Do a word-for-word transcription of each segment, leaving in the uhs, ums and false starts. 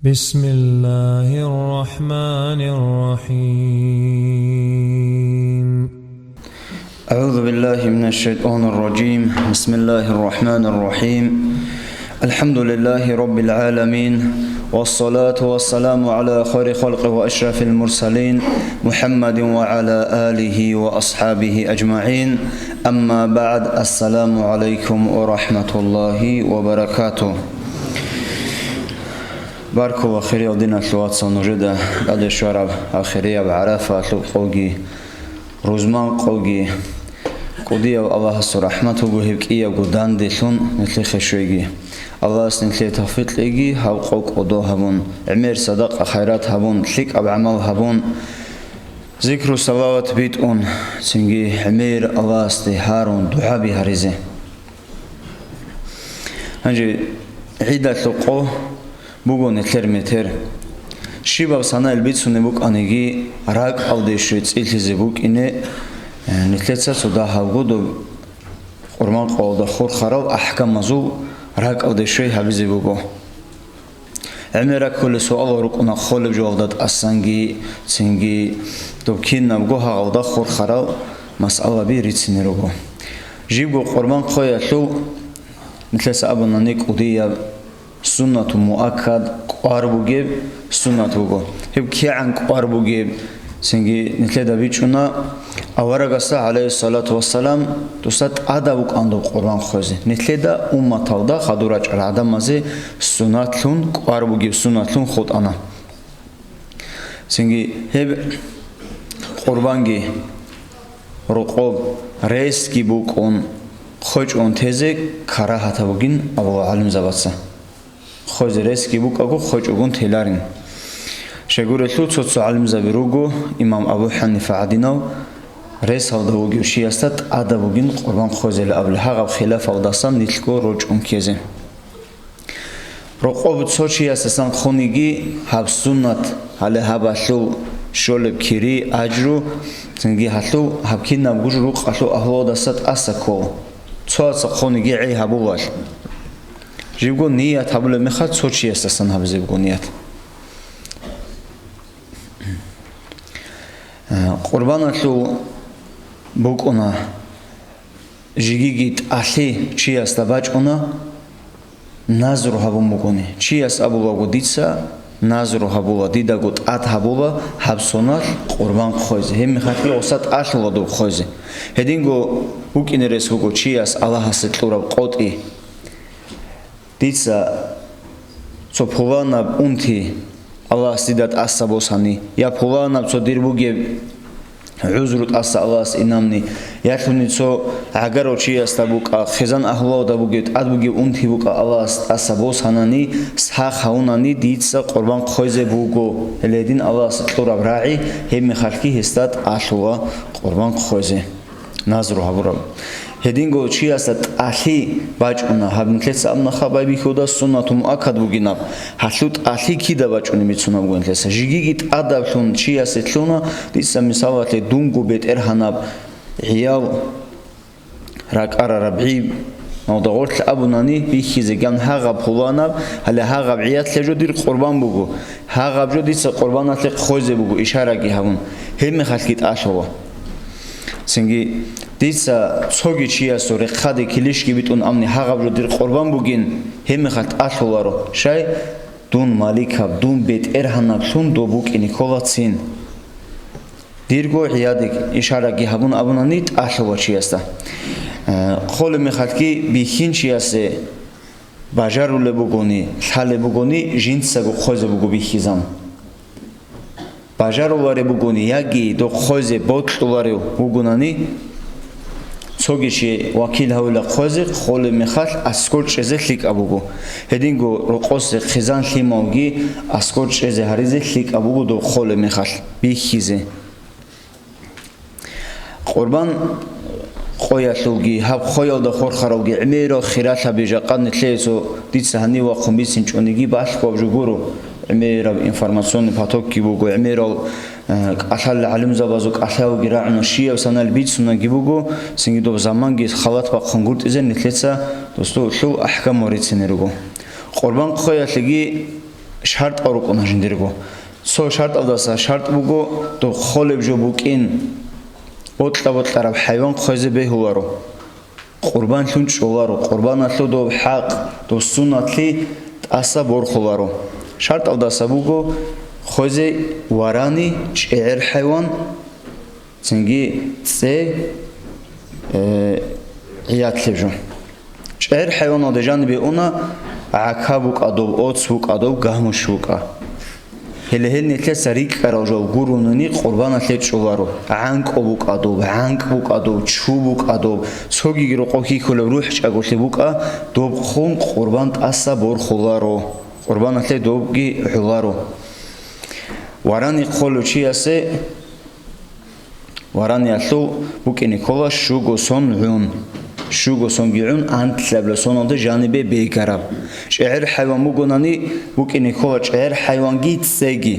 بسم الله الرحمن الرحيم. أعوذ بالله من الشيطان الرجيم. بسم الله الرحمن الرحيم. الحمد لله رب العالمين، والصلاة والسلام على خير خلقه وأشرف المرسلين، محمد وعلى آله وأصحابه أجمعين. أما بعد، السلام عليكم ورحمة الله وبركاته. Баркула, хириял диналъул вацал, нужеда тӀаде щвараб ахирияб ГӀарафалъул къоги, рузман къоги. КӀудияв Аллагьасул рахӀмат буго гьеб кӀиябго данделъун нилъехъе щвеги. Аллагьас нилъее тавфикъ кьеги, гьаб къо кӀодо гьабун, гӀемер садакъа-хайрат гьабун, лъикӀаб гӀамал гьабун, зикру-салават битӀун, цинги гӀемер Аллагьасде гьарун дугӀаби гьаризе. Гьанже гӀидалъул къо буго нилъер метер. Щибаб санаил бицунеб букӀаниги, ракӀалде щвей цӀилъизе букӀине, э, нилъеца цо дагьабго доб къурбан къоялда хурхарал ахӀкамазул ракӀалде щвей гьабизе буго. ГӀемер раккулел суалал рукӀуна холеб жоялда тӀасанги, цинги доб кинабго гьагъалда хурхарал масъалаби рицине руго. Жибго къурбан хъвеялъул, нилъеца абунани, кӀудияб суннату муаккад, кӀвар бугеб суннат буго. Гьеб кигӀан кӀвар бугеб, цинги нилъеда бичӀчӀуна, аварагасда, гӀалайгьиссалату вассалам, дуса тӀадаб букӀан доб къурбан хъвезе. Нилъеда, умматалда хадур рачӀарал гӀадамазе суннатлъун кӀвар бугеб, суннатлъун хутӀана. Цинги гьеб къурбанги рокъоб ресги букӀун хъвечӀун тезе карагьатаб бугин абула гӀалимзабаца. Хъвезе ресги букӀаго хъвечӀогун теларин. Щайгурелъул цо-цо гӀалимзаби руго, имам Абу ХӀанифа гӀадинав, ресалда вугев чиясда тӀадаб бугин къурбан хъвезел абули, гьагъаб хилафалдасан нилъго рочӀун ккезе. Рокъоб цо чиясдасан хъуниги гьаб суннат, гьале гьабалъул щолеб кири, ажру, цинги гьалъул гьаб кинабго жо рукъалъул агьлуялдаса тӀаса ккола. Цоясда хъуниги гӀей гьабулал. Жибго ният гьабулеб мехалъ цо чиясдасан гьабизе буго ният. Э, къурбаналъул букӀуна жигиги тӀалъи чиясда бачӀуна, назру гьабун бугони. Чияс абулаго дица назру гьабула, дидаго тӀад гьабула гьаб соналъ къурбан хъвезе, гьеб мехалъги гъоса тӀалъула доб хъвезе. Гьединго букӀине рес буго чияс Аллагьасе кьураб къотӀи. Дица цо пуланаб унти Аллагьас дида тӀаса босани, я пуланаб цо дир бугеб гӀузру тӀаса Аллагьас инамни, ялъуни цо гӀагарав чиясда букӀа, хъизан агьлуялда бугеб, тӀад бугеб унти букӀа Аллагьас тӀаса босанани, сахъ гьавунани дица къурбан хъвезе буго. Гьеле гьедин Аллагьас кьураб рагӀи, гьеб мехалъги гьесда тӀалъула къурбан хъвезе. Назру гьабураб. Гьединго чиясда тӀалъи бачӀуна, гьаб нилъеца абуна хабай бихьуда суннату муаккад бугинаб. Гьалъул тӀалъи кида бачӀунеб бицунабго нилъеца. Жигиги тӀадаблъун чиясе лъуна, дица мисалалъе дунго бетӀергьанаб гӀиял ракӀарараб гӀиб, малда гъорлъ абунани бихьизе ган гьагъаб пуланаб, гьале гьагъаб гӀиялъе жо дир къурбан буго, гьагъаб жо дица къурбаналъе хъвезе буго, ишараги гьабун, гьеб мехалъги тӀалъула. Цинги дица цоги чиясул рехъаде килищги битӀун амни гьагъаб жо дир къурбан бугин, гьеб мехалъ тӀалъуларо, щай дун маликаб, дун бетӀергьанаблъун доб букӀине кколацин. Дирго гӀиядик ишараги гьабун абунани тӀалъула чиясда. Э, хъолеб мехалъги бихьинчиясе бажарулеб бугони, лъалеб бугони, жинцаго хъвезе буго бихьизан. Бажарулареб бугони яги доб хъвезе бокьуларев вугонани, цоги чи вакил гьавила хъвезе, хъолеб мехалъ аскӀор чӀезе лъикӀаб буго. Гьединго рокъосе хъизан лъималги аскӀор чӀезе гьаризе лъикӀаб буго доб хъолеб мехалъ бихьизе. Къурбан къоялъулги, гьаб хъвеялда хурхаралги гӀемерал хиралъаби жакъа нилъее цо дица гьанив вахъун бицинчӀониги балъгоаб жо гуро. ГӀемераб информационный потокги буго, гӀемерал, э, кӀалъал гӀалимзабазул кӀалъалги рагӀуна, щияб санал бицунаги буго, цинги доб заманги халат бахъун гуртӀизе нилъеца досулъул ахӀкамал рицине руго. Къурбан хъвеялъеги шартӀал рукӀуна жиндирго. Цо шартӀалдаса шартӀ буго, доб холеб жо букӀин, бокьа-бокьараб хӀайван хъвезе бегьуларо. Къурбанлъун чӀоларо, къурбаналъул доб хӀакъ, доб суннатлъи тӀаса борхуларо. ШартӀалдаса буго хъвезе варани, чӀегӀер хӀайван, цинги цӀе, э, гӀиятлъе жо. ЧӀегӀер хӀайваналде жанибе уна гӀака букӀа доб, оц букӀа доб, гамуш букӀа. Гьеле гьел нилъеца рикӀкӀарал жал гурони къурбаналъе чӀоларо. ГӀанкӀу букӀа доб, гӀанкӀ букӀа доб, чу букӀа доб, цогиги рокъов хьихьулеб рухӀчӀаголъи букӀа, доб хъун къурбан тӀаса борхуларо, къурбаналъе добги гӀоларо. Варани хъолев чиясе Вараниялъул букӀине ккола щуго сон гӀун. Щуго сонги гӀун анлъабилеб соналде жанибе бегараб. ЧӀегӀер хӀайван бугонани, букӀине ккола чӀегӀер хӀайванги цӀеги.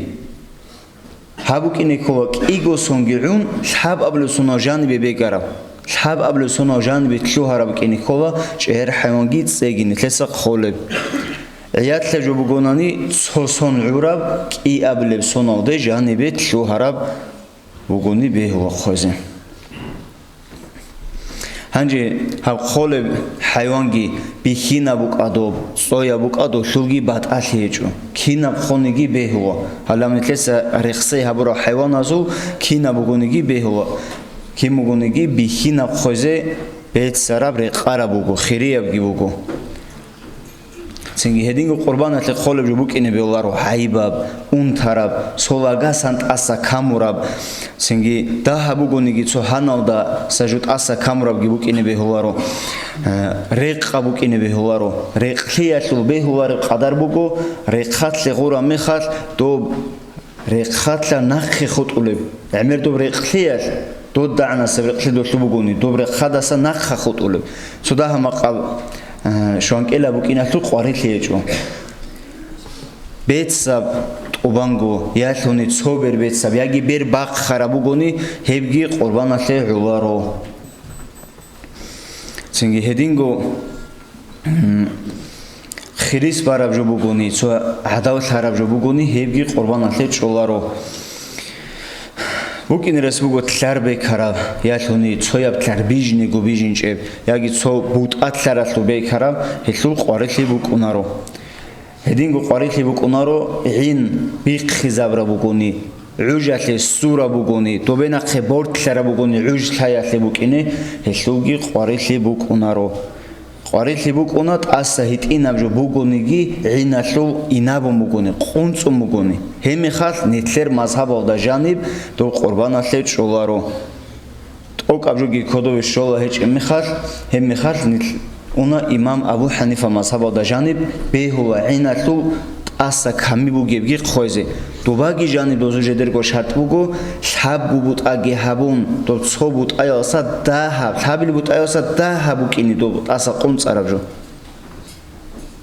Гьаб букӀине ккола кӀиго сонги гӀун лъабабилеб сонал жанибе бегараб. Лъабабилеб сонал жанибе лъугьараб букӀине ккола чӀегӀер хӀайванги цӀеги, нилъеца хъолеб. ГӀиятлъе жо бугонани, цо сон гӀураб, кӀиабилеб соналде жанибе лъугьараб бугони бегьула хъвезе. Гьанже гьаб хъолеб хӀайванги бихьинаб букӀа доб, цӀояб букӀа доб, лъулги батӀалъи гьечӀо. Кинаб хъониги бегьула. Гьале нилъеца рехсей гьабураб хӀайваназул кинаб бугониги бегьула. Кин бугониги бихьинаб хъвезе беццараб рекъараб буго, хириябги буго. Цинги гьединго къурбаналъе хъолеб жо букӀине бегьуларо гьайибаб, унтараб, цо лагасан тӀаса камураб, цинги дагьаб бугониги цо гьаналдаса жо тӀаса камурабги букӀине бегьуларо, э, рекъа букӀине бегьуларо. Рекълъиялъул бегьулареб къадар буго, рехъалъе гъураб мехалъ доб Рехъалъа нахъе хутӀулеб. ГӀемер доб рекълъиялъ, додагӀанасеб рекълъи долъуб бугони, доб рехъадаса нахъа хутӀулеб. Цо дагьа-макъаб, э, щванкӀелаб букӀиналъул къварилъи гьечӀо. Бецаб тӀубанго, ялъуни цо бер бецаб, яги бер бахъараб бугони, гьебги къурбаналъе гӀоларо. Цинги гьединго, м, хирис бараб жо бугони, цо гӀадав лъараб жо бугони, гьебги къурбаналъе чӀоларо. БукӀине рес буго лъар бекараб, ялъуни цояб лъар бижниго бижинчӀеб, яги цо бутӀа лъаралъул бекараб, гьелъул къварилъи букӀунаро. Гьединго къварилъи букӀунаро, гӀин бихъизабураб бугони, гӀужалъе ссураб бугони, добе нахъе бортлъараб бугони гӀуж лъаялъе букӀине, гьелъулги къварилъи букӀунаро. Къварилъи букӀуна тӀаса гьитӀинаб жо бугониги, гӀиналъул инабун бугони, къунцӀун бугони. Гьебмехалъ нилъер мазгьабалда жаниб доб къурбаналъе чӀоларо. ТӀокӀаб жоги кодове щола гьечӀеб мехалъ, гьеб мехалъ нилъ уна имам Абу Ханифа мазгьабалда жаниб бегьула гӀиналъул тӀаса ками бугебги хъвезе. Добаги жаниб дозул жидерго шартӀ буго, лъабго бутӀаги гьабун, доб цо бутӀаялса дагьаб, лъабил бутӀаялса дагьаб букӀине доб тӀаса къунцӀараб жо.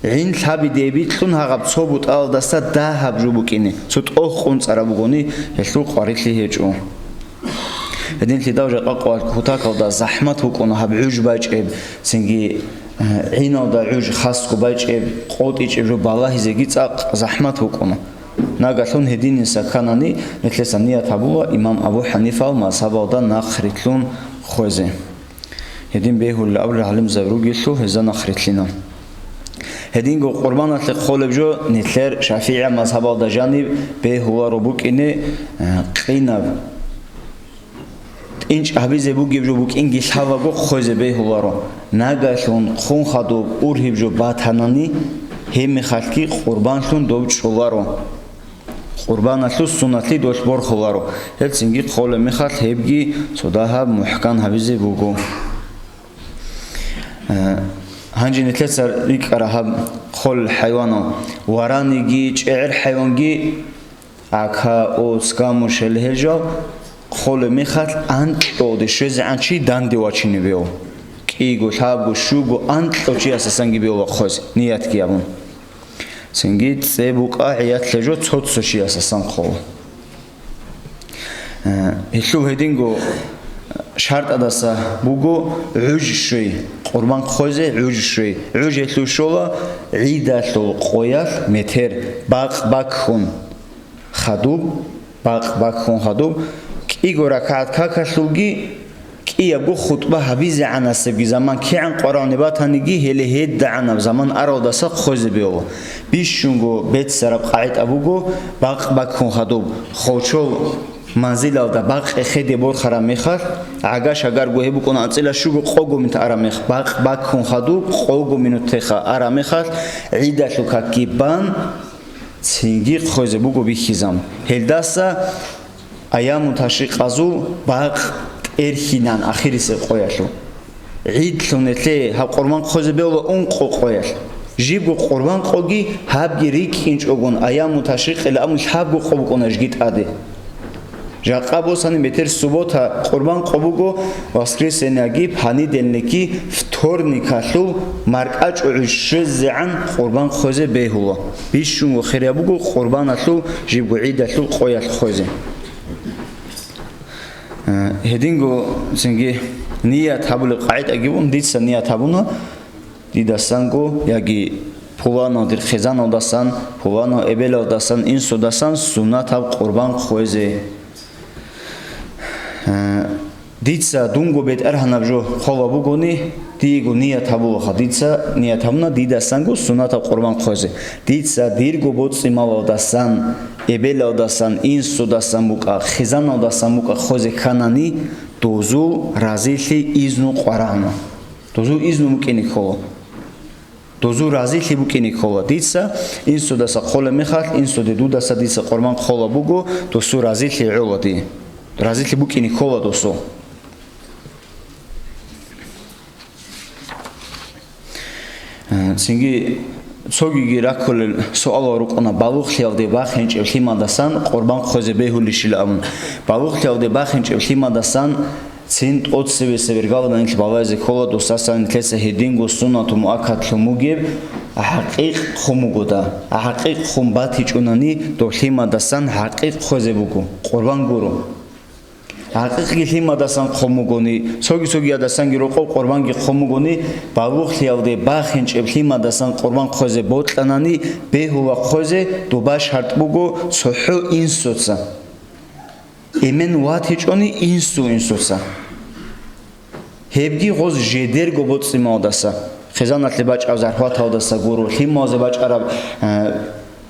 ГӀин лъабиде бикьун гьагъаб цо бутӀаялдаса дагьаб жо букӀине, цо тӀох къунцӀараб бугони, гьелъул къварилъи гьечӀо. Гьединлъидал жакъа къвал кутакалда захӀмат букӀуна гьаб гӀуж бачӀеб, цинги, э, гӀиналда гӀуж хасго бачӀеб, къотӀичӀеб жо балагьизеги цӀакъ захӀмат букӀуна. Нагагьлъун гьединин саканани, нилъеца ният гьабула имам Абу Ханифал мазгьабалда нахърилълъун хъвезе. Гьедин бегьулел абулел гӀалимзаби ругелъул гьезда нахърилълъина. Гьединго къурбаналъе хъолеб жо нилъер ШафигӀи мазгьабалда жаниб бегьуларо букӀине, э, къинаб. ТӀинчӀ гьабизе бугеб жо букӀинги лъабаго хъвезе бегьуларо. Нагагьлъун хъун хадуб ургьиб жо батанани, гьебмехалъги къурбанлъун дов чӀоларо. Къурбаналъул суннатлъи долъ борхуларо, гьелцинги хъолеб мехалъ гьебги цо дагьаб мухӀкан гьабизе буго. Э, гьанже нилъеца рикӀкӀара гьаб хъолел хӀайванал: вараниги, чӀегӀер хӀайванги, ака, оц, гамуш, гьел гьел жал хъолеб мехалъ анкьалде щвезегӀан чи данде вачине бегьу. КӀиго, лъабго, щуго, анкьав чиясасанги бегьула хъвезе, ниятги абун. Цинги цӀе букӀа гӀиятлъе жо цо-цо чиясасан хъола. Э, гьелъул гьединго ШартӀадаса буго гӀуж щвей, къурбан хъвезе гӀуж щвей. ГӀуж гьелъул щола гӀидалъул къоялъ метер бакъ баккун хадуб, бакъ баккун хадуб, кӀиго ракагӀат какалъулги, кӀиябго хутӀба гьабизегӀанасебги заман кигӀан къварални батаниги, гьеле гьедагӀанаб заман аралдаса хъвезе бегьула. Бищунго беццараб къагӀида буго бакъ баккун хадуб, ховчол манзилалда бакъ эхеде борхараб мехалъ, гӀага-шагарго гьеб букӀуна анцӀила щуго къого минут араб мех, бакъ баккун хадуб къого минутеха араб мехалъ, гӀидалъул какги бан, цинги хъвезе буго бихьизан. Гьелдаса аяму ташрикъазул бакъ тӀерхьинан ахирисеб къоялъул. ГӀидлъун гьелъе гьаб къурбан хъвезе бегьула ункъо къоялъ. Жибго къурбан къоги гьабги рикӀкӀинчӀогун, аяму ташрикъила абун лъабго къо букӀуна жги тӀаде. Жакъа босани метер суббота къурбан къо буго, воскресеньеги, понедельникги, вторникалъул маркӀачӀо гӀуж щвезегӀан къурбан хъвезе бегьула. Бищунго хирияб буго къурбаналъул жибго гӀидалъул къоялъ хъвезе. Э, гьединго цинги ният гьабулеб къагӀидаги бун, дица ният гьабуна, дидасанго яги пуланав дир хъизаналдасан, пуланав эбелалдасан, инсудасан суннатаб къурбан хъвезе. Э, дица дунго бетӀергьанаб жо хъола бугони, диего ният гьабулаха, дица ният гьабуна дидасанго суннатаб къурбан хъвезе. Дица дирго боцӀи-малалдасан, эбелалдасан, инсудасан букӀа, хъизаналдасан букӀа хъвезе кканани, дозул разилъи, изну къварагӀуна. Дозул изну букӀине ккола. Дозул разилъи букӀине ккола. Дица инсудаса хъолеб мехалъ, инсуде дудаса дица къурбан хъола буго, досул разилъи гӀола дие. Разилъи букӀине ккола досул. Э, цинги цогиги раккулел суалал рукӀуна балугълъиялде бахинчӀеб лъимадасан къурбан хъвезе бегьулищила абун. Балугълъиялде бахинчӀеб лъимадасан цин тӀоцебесеб иргаладан нилъ балайзе ккола досасан нилъеца гьединго суннату муаккадлъун бугеб гӀакъикъ хъун бугода. ГӀакъикъ хъун батичӀунани доб лъимадасан гӀакъикъ хъвезе буго, къурбан гуро. ГӀакъикъги лъимадасан хъун бугони, цоги-цогиядасанги рокъоб къурбанги хъун бугони, балугълъиялде бахинчӀеб лъимадасан къурбан хъвезе бокьанани, бегьула хъвезе, доба шартӀ буго цохӀо инсуца. Эмен ватичӀони инсу-инсуца. Гьебги гъоз жидерго боцӀи-малдаса, хъизаналъе бачӀараб зарфаталдаса гуро, лъималазе бачӀараб, э,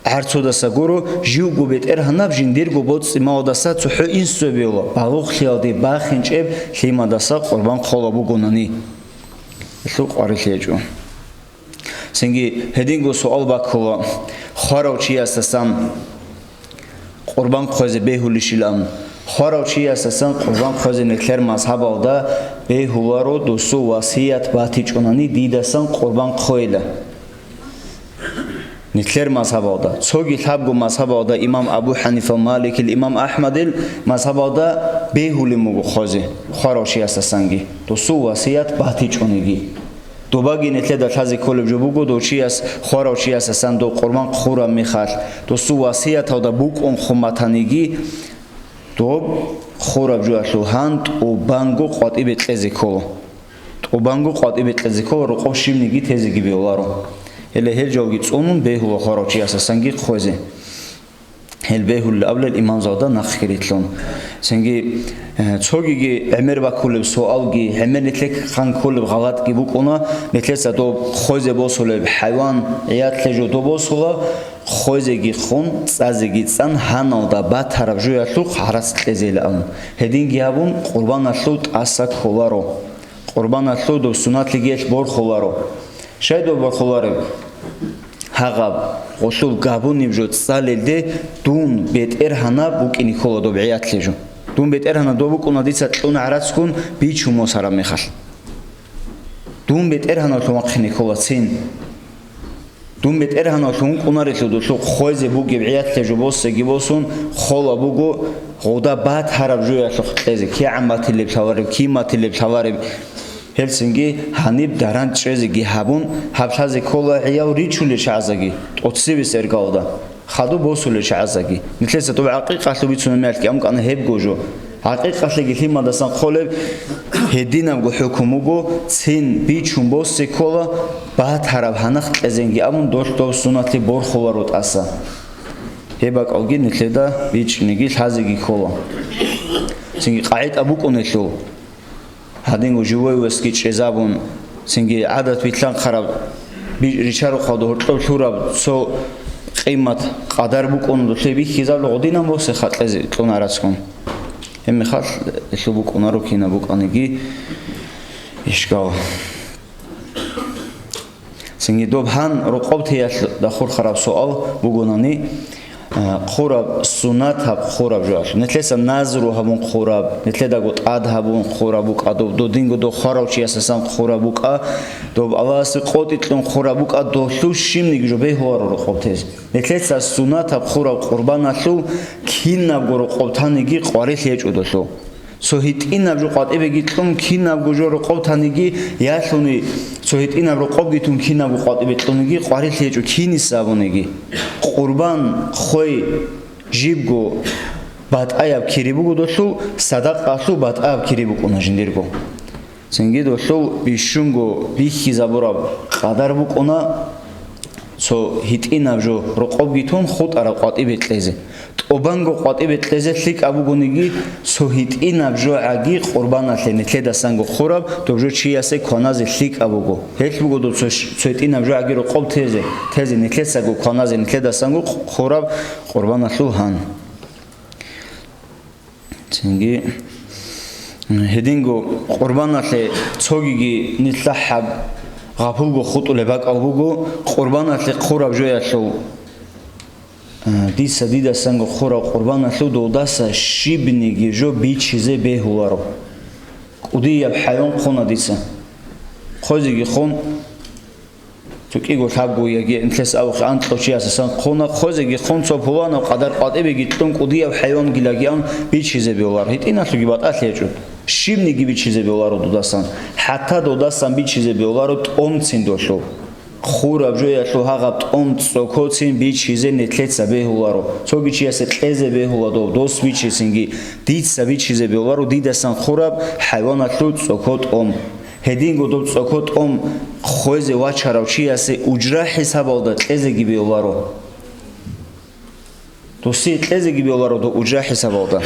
гӀарцудаса гуро, живго бетӀергьанаб жиндирго боцӀи-малдаса цохӀо инсуе бегьула, балугълъиялде бахинчӀеб лъимадаса къурбан хъола бугонани. Гьелъул къварилъи гьечӀо. Цинги гьединго суал баккула, хварав чиясасан къурбан хъвезе бегьулищилан. Хварав чиясасан къурбан хъвезе нилъер мазгьабалда бегьуларо досул васият батичӀунани дидасан къурбан хъвейила. Нилъер мазгьабалда, цоги лъабго мазгьабалда, имам Абу Ханифа, Маликил, имам Ахмадил мазгьабалда бегьулин буго хъвезе хварав чиясасанги, досул васият батичӀониги. Добаги нилъеда лъазе кколеб жо буго, дов чияс, хварав чиясасан дов къурбан хъураб мехалъ, досул васияталда букӀун хъуматаниги, доб хъураб жоялъул гьан тӀубанго къватӀибе кьезе ккола. ТӀубанго къватӀибе кьезе ккола, рокъов щибниги тезеги бегьуларо. Гьеле гьел жоги цӀунун бегьула хварав чиясасанги хъвезе. Гьел бегьулел абулел имамзалда нахъги рилълъун. Цинги, э, цогиги гӀемер баккулеб суалги, гӀемер нилъехъан кколеб гъалатӀги букӀуна, нилъеца доб хъвезе босулеб хӀайван гӀиятлъе жо доб босула, хъвезеги хъун, цӀазеги цӀан, гьаналда батараб жоялъухъ гӀарац кьезейилан абун. Гьединги гьабун, къурбаналъул тӀаса кколаро. Къурбаналъул доб суннатлъиги гьелъ борхуларо. Щай доб борхулареб? Гьагъаб, гъолъул габунеб жо цӀалелде дун бетӀергьанаб букӀине ккола доб гӀиятлъе жо. Дун бетӀергьанаб доб букӀуна дица кьун гӀарацгун бичун босараб мехалъ. Дун бетӀергьанаблъун вахъине ккола цин. Дун бетӀергьанаблъун вукӀунарелъул долъул хъвезе бугеб гӀиятлъе жо босеги босун, хъола буго гъода батараб жоялъухъ кьезе, кигӀан батилеб лъалареб, кин батилеб лъалареб. Гьелцинги гьаниб даран чӀезеги гьабун, гьаб лъазе ккола гӀиял ричулел чагӀазаги, тӀоцебесеб иргалда, хадуб босулел чагӀазаги. Нилъеца доб гӀакъикъалъул бицунеб мехалъги абун кӀана гьебго жо. ГӀакъикъалъеги лъимадасан хъолеб гьединабго хӀукму буго, цин бичун босе ккола, батараб гьанахъ кьезенги абун, долъ дов суннатли борхуларо тӀаса. Гьеб бакӀалги нилъеда бичӀчӀинеги лъазеги ккола. Цинги къагӀида букӀунелъул, гьадинго живой весги чӀезабун, цинги гӀадат билълъанхъараб, би-, ричарухъалда гьоркьоб лъураб цо къимат къадар букӀун, долъе бихьизаб гъодинан босе хатӀлъезе кьун арацгун. Гьебмехалъ гьелъул букӀунаро кинаб букӀаниги ишкал. Цинги доб гьан рокъоб теялъ дагьурхараб суал бугонани, а, хъураб, суннатаб хъураб жоялъул. Нилъеца назру гьабун хъураб, нилъедаго тӀад гьабун хъураб букӀа, доб додинго дохъварав чиясасан хъураб букӀа, доб Аллагьасе къотӀи кьун хъураб букӀа, долъул щибниги жо бегьуларо рокъоб тезе. Нилъеца суннатаб хъураб къурбаналъул кинабго рокъоб таниги къварилъи гьечӀо долъул. Цо гьитӀинаб жо къватӀибеги кьун кинабго жо рокъоб таниги, ялъуни цо гьитӀинаб рокъобги тун кинабго къватӀибе кьуниги къварилъи гьечӀо киниса абуниги. Къурбан хвей жибго батӀаяб кири буго долъул, садакъаялъул батӀаяб кири букӀуна жиндирго. Цинги долъул бищунго бихьизабураб къадар букӀуна, цо гьитӀинаб жо рокъобги тун хутӀараб къватӀибе кьезе. ТӀубанго къватӀибе кьезе лъикӀаб бугониги, цо гьитӀинаб жо гӀаги къурбаналъе нилъедасанго хъураб, доб жо чиясе кваназе лъикӀаб буго. Гьелъ буго доб цо, цо гьитӀинаб жо гӀаги рокъоб тезе, тезе нилъецаго кваназе нилъедасанго хъураб къурбаналъул гьан. Цинги, м, гьединго къурбаналъе цогиги нилъ лъахӀаб гъапулго хутӀулеб бакӀал буго, къурбаналъе хъураб жоялъул, а, дица дидасанго хъураб къурбаналъул долдаса щибниги жо бичизе бегьуларо. КӀудияб хӀайван хъуна дица. Хъозеги хъун, цо кӀиго лъабго яги нилъес абухъе анкьав чиясасан хъуна, хъозеги хъун цо пуланаб къадар къватӀибеги кьун кӀудияб хӀайвангилагиан бичизе бегьуларо. ГьитӀиналъуги батӀалъи гьечӀо. Щибниги бичизе бегьуларо додасан. ХӀатта додасан бичизе бегьуларо тӀомцин долъул. Хъураб жоялъул гьагъаб тӀом цӀокоцин бичизе нилъеца бегьуларо. Цоги чиясе кьезе бегьула дов, дос бичицинги, дица бичизе бегьуларо дидасан хъураб хӀайваналъул цӀоко тӀом. Гьединго доб цӀоко тӀом хъвезе вачарав чиясе ужра хӀисабалда кьезеги бегьуларо. Досие кьезеги бегьуларо доб ужра хӀисабалда.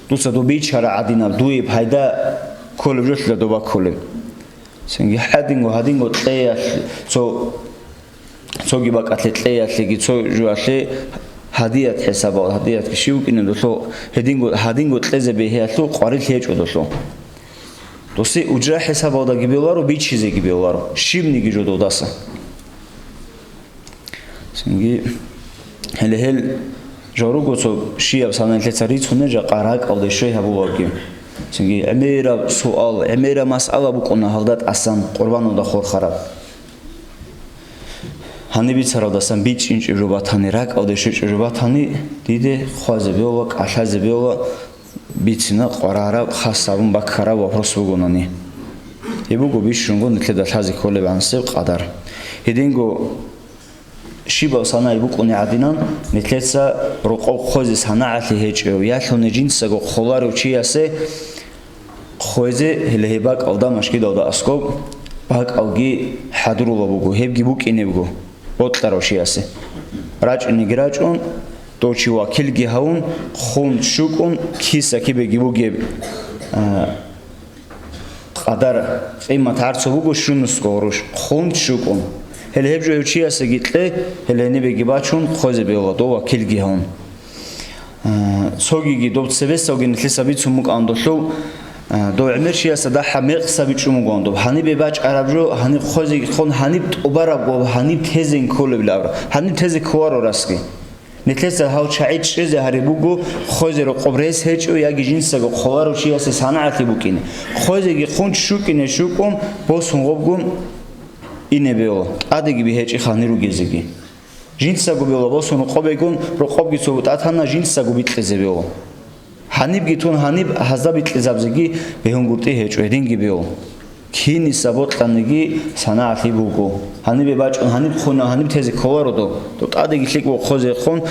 Дуца доб бичара гӀадинаб, дуе пайда кколеб жолъила доба кколеб. Цинги гьадинго, гьадинго кьеялъ, цо, цоги бакӀалъе кьеялъеги, цо жоялъе гьадият хӀисабал, гьадиятги щив вукӀине долъо, гьединго, гьадинго кьезе бегьиялъул къварилъи гьечӀо долъо. Досе ужра хӀисабалдаги бегьуларо, бичизеги бегьуларо, щибниги жо додаса. Цинги, гьеле гьел жо руго цо щияб санаялъеца рицунел жакъа ракӀалде щвей гьабуларги. Цинги гӀемераб суал, гӀемераб масъала букӀуна гьалда тӀасан къурбаналда хурхараб. Гьаниб бицаралдасан бичӀчӀинчӀеб жо батани, ракӀалде щвечӀеб жо батани, диде хъвазе бегьула, кӀалъазе бегьула, бицина къварараб, хас гьабун баккараб вопрос бугонани. Гьеб буго бищунго нилъеда лъазе кколеб гӀансеб къадар. Гьединго щибаб санай букӀуни гӀадинан, нилъеца рокъов хъвезе санагӀалъи гьечӀев, ялъуни жинцаго хъоларев чиясе хъвезе, гьеле гьеб бакӀалда машгидалда аскӀоб бакӀалги хӀадурула буго, гьебги букӀинебго бокьарав чиясе. РачӀинеги рачӀун, дов чи вакилги гьавун, хун щукӀун, киса кибеги бугеб, а, къадар къимат гӀарцо буго щунусго гъурущ, хун щукӀун. Гьеле гьеб жо гьев чиясеги кье, гьеле гьенибеги бачун, хъвезе бегьула, дов вакилги гьавун. А, цогиги доб цебесалги нилъеца бицун букӀан долъул, а, дов гӀемер чиясда дагьаб мекъса бичӀчӀун бугоан доб. Гьанибе бачӀараб жо, гьаниб хъвезеги хъун, гьаниб тӀубарабго, гьаниб тезен кколеб лабра. Гьаниб тезе кколаро расги. Нилъеца гьав чагӀи чӀезе гьариб буго, хъвезе рокъоб рес гьечӀо яги жинцаго хъоларав чиясе санагӀалъи букӀине. Хъвезеги хъун щукӀине щукӀун, босун гъобгун ине бегьула, тӀадеги бигьечӀи ханир ругезеги. Жинцаго бегьула босун рокъобегун, рокъобги цо бутӀа тана, жинцаго бикьизе бегьула. Гьанибги тун гьаниб гьазда бикьизабзеги бегьунгутӀи гьечӀо, гьединги бегьула. Киниса бокьаниги санагӀалъи буго. Гьанибе бачӀун, гьаниб хъуна, гьаниб тезе кколаро доб. Доб тӀадеги лъикӀ вохъозе хъун,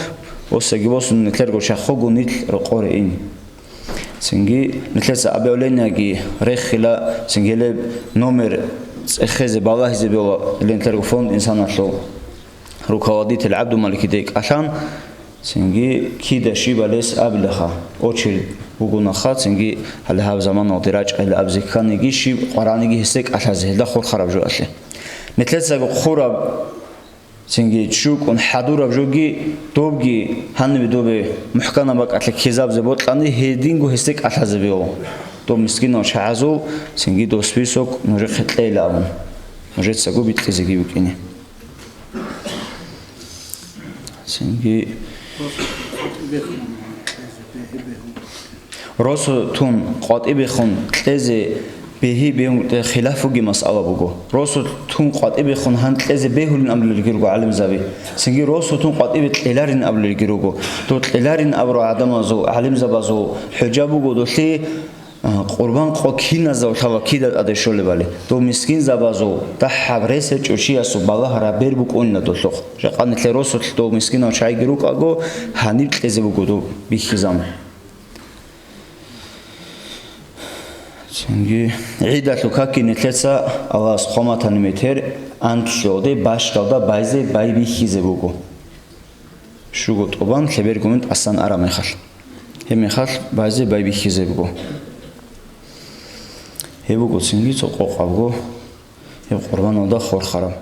босаги босун, нилъерго чахъого нилъ рокъоре ин. Цинги нилъеца объявлениеги рехила, цинги гьелеб номер цӀехезе балагьизе бегьула, гьеле нилъерго фонд «Инсан»алъул руководитель ГӀабдулмаликиде кӀалъан, цинги кида щиб балес абилаха, очередь бугонаха, цинги гьале гьаб заманалде рачӀайилан абизе кканиги, щиб къвараниги гьесде кӀалъазе, гьелда хурхараб жоялъе. Нилъецаго хъураб, цинги чӀукӀун хӀадураб жоги, добги гьанибе добе мухӀканаб бакӀалъе ккезабизе бокьани, гьединго гьесде кӀалъазе бегьула. Доб мискинал чагӀазул, цинги доб список нужехъе кьейилан абун, нужецаго бикьизеги букӀине. Цинги росу тун къватӀибехун кьезе бегьи бегьун хилаф бугеб масъала буго. Росу тун къватӀибехун гьан кьезе бегьулин абулелги руго гӀалимзаби. Цинги росу тун къватӀибе кьеларин абулелги руго. Доб кьеларин абурал гӀадамазул, гӀалимзабазул хӀужа буго долъи, а, къурбан къо киназда лъала, кида тӀаде щолебали. Доб мискинзабазул дагьаб рес гьечӀев чиясул балагьараб бер букӀунила долъухъ. Жакъа нилъер росулъ доб мискинав чагӀиги рукӀаго, гьаниб кьезе буго доб бихьизабун. Цинги гӀидалъул какги нилъеца Аллагьас хъван батани метер анлъиялде бащдалда байзе байбихьизе буго. Щуго тӀубан лъеберго мун тӀасан араб мехалъ. Гьеб мехалъ байзе байбихьизе буго. Гьеб буго цинги цо къокъабго, гьеб къурбаналда хурхараб.